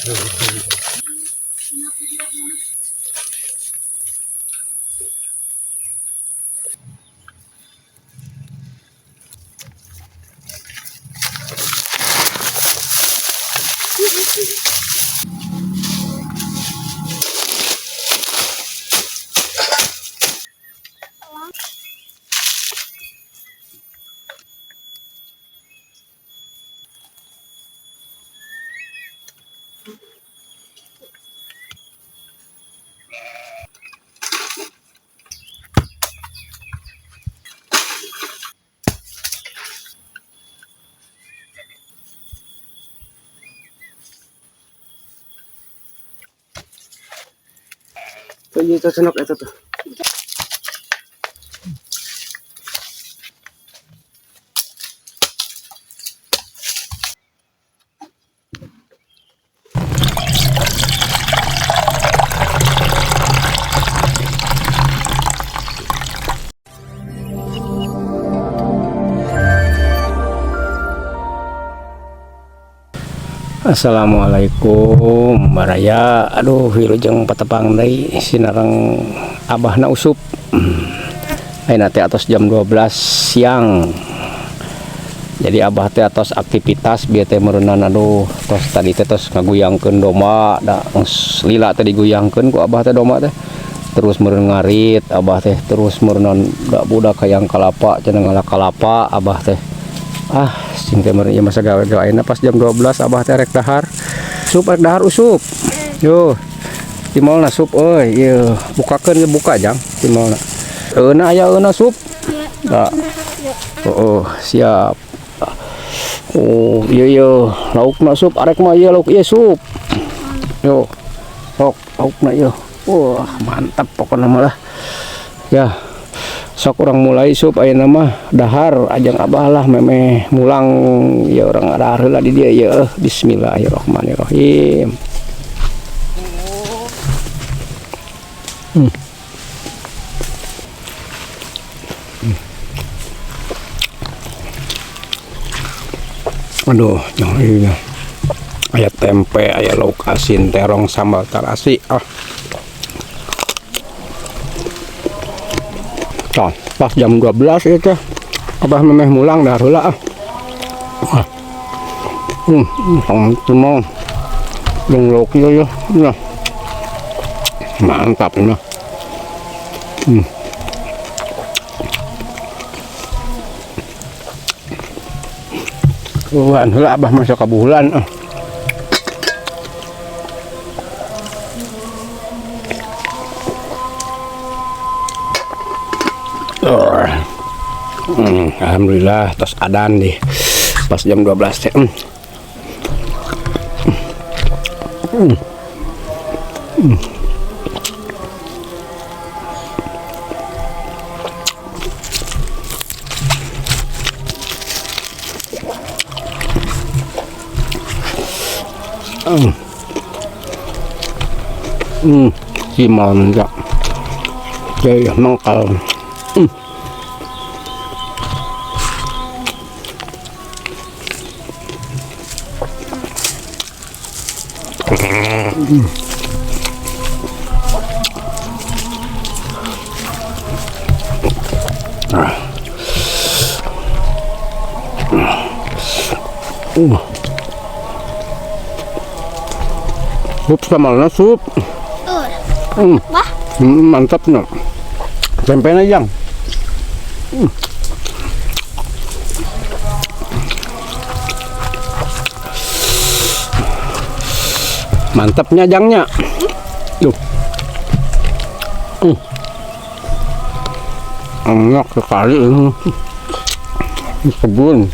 Tuh, ieu cenok eta tuh. Assalamualaikum baraya, aduh, wilujeng patepang deui sinareng Abahna Usup. Ayeuna teh atos jam 12 siang. Jadi Abah teh atos aktivitas bieu teh meureunan, aduh, tos tadi teh tos ngaguyangkeun domba da geus lila teh diguyangkeun ku Abah teh domba teh. Terus meureun ngarit Abah teh, terus meureunnan da budak hayang kalapa cenah, ngala kalapa Abah teh. Ah, sing teh meureun ieu masa gawe-gawe. Ayeuna pas jam 12 Abah teh rek dahar. Sup, rek dahar Usup. Yo. Timolna, Sup euy, ieu bukakeun ge, buka jang timolna. Euna aya euna, Sup. Da. Oh, siap. Oh, iya iya, laukna, Sup, arek mah ieu lauk ieu, Sup. Yo. Sok laukna ieu. Wah, mantap pokoknya malah. Ya. Sok urang mulai, Sup, ayeuna mah dahar ajang Abah lah memeh mulang ya, urang dahar heula di dieu ya. Bismillahirrahmanirrahim. Aduh, jangan ini. Aya tempe, aya lauk asin, terong, sambal terasi. Ah. Tah, pas jam 12 itu teh. Abah memeh mulang dah heula ah. Ah. Cuma jeung lauk ieu ya. Nah. Mantap ini. Bulan heula Abah masuk ka bulan ah. Oh. Alhamdulillah tos adan di pas jam 12 teh. Si manja. Jadi mangkal. Ah. Sup sama sup. Wah. Mantap no. Tempenya yang. Mantapnya jangnya. Tuh. Enak sekali ini. Di kebun.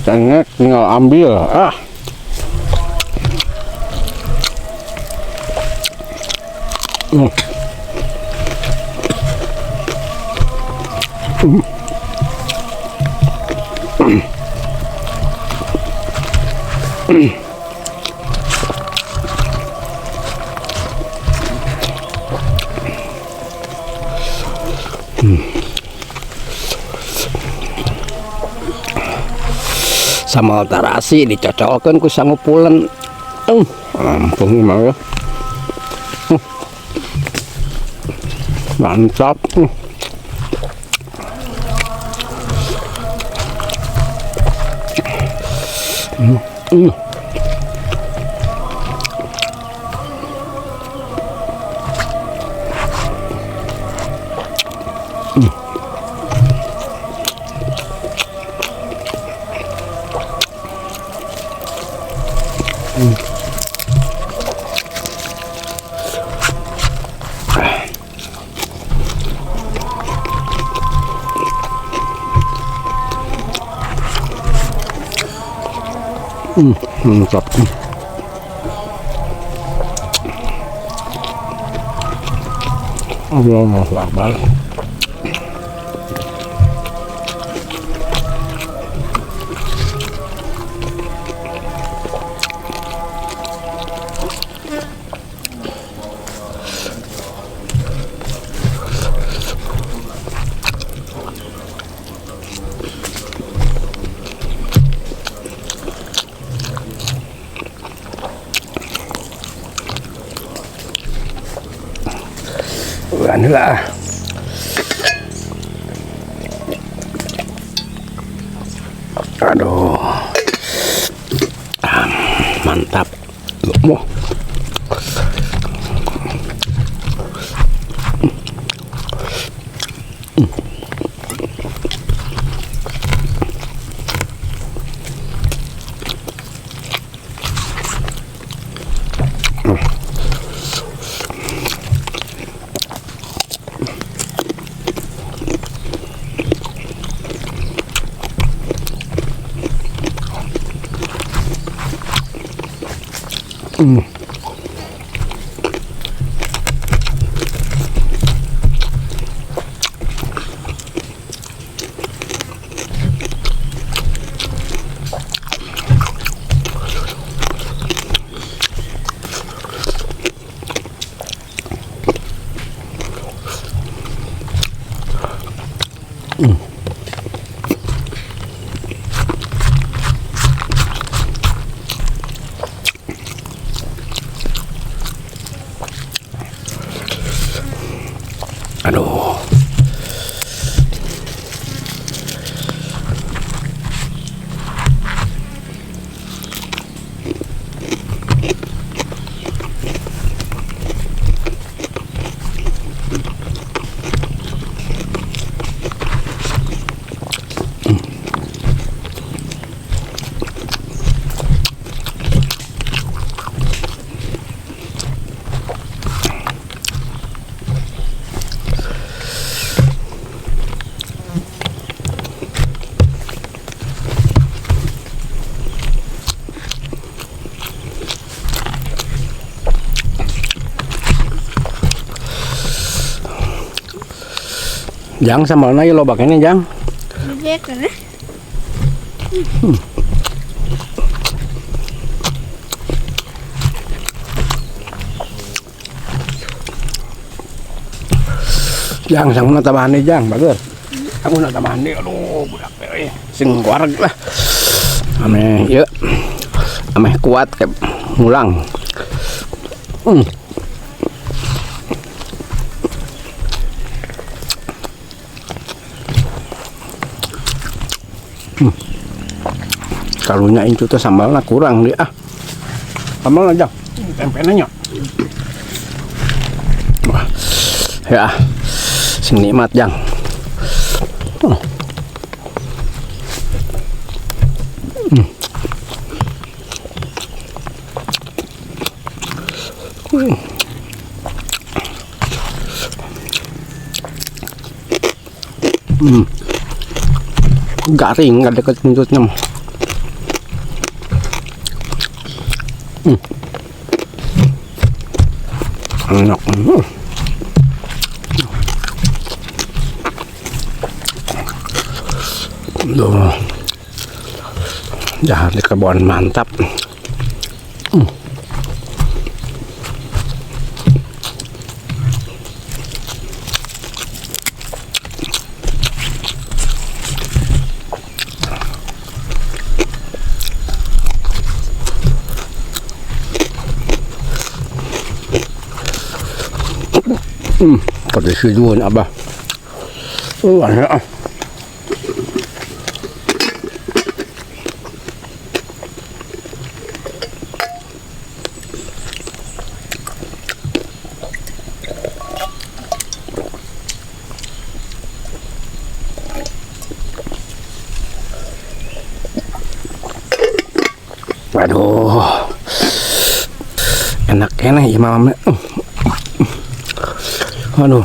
Cengek tinggal ambil. Ah. Sambal tarasi dicocolkeun ku sangu pulen. Ampun gimana ya. Mantap. Mantap. Allahu Akbar. Lah. Aduh. Mantap. Wah. Aduh. Jang sambalna ieu loba keneh Jang. Jang sanguna tambahan deui Jang, bagus. Sanguna tambahan deui, aduh budak teh euy. Sing wareg lah. Ameh ieu. Ameh kuat kayak mulang. Kalunya incu teh sambalna kurang dia ah. Sambal aja, tempenya nya. Wah. Ya. Sing nikmat Jang. Garing, nggak deket buntutnya. Enak. Duh. Jahat di kebun mantap. Kada sijuan abah. Ah. Aduh. Enak keneh ieu mah. Aduh.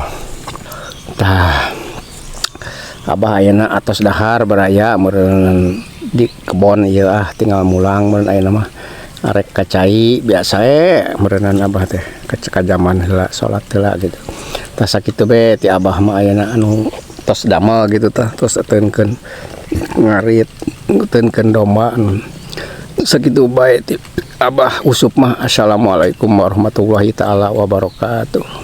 Tah. Abah ayeuna atos dahar, baraya, meureun di kebon ieu ah, tinggal mulang meureun ayeuna mah. Arek ka cai biasa meureunan abah teh ka jaman heula, salat heula gitu. Tah, sakitu be ti abah mah ayeuna anu tos damel gitu tah, tos euteunkeun ngarit, euteunkeun domba. Sakitu bae ti abah Usup mah. Assalamualaikum warahmatullahi taala wabarakatuh.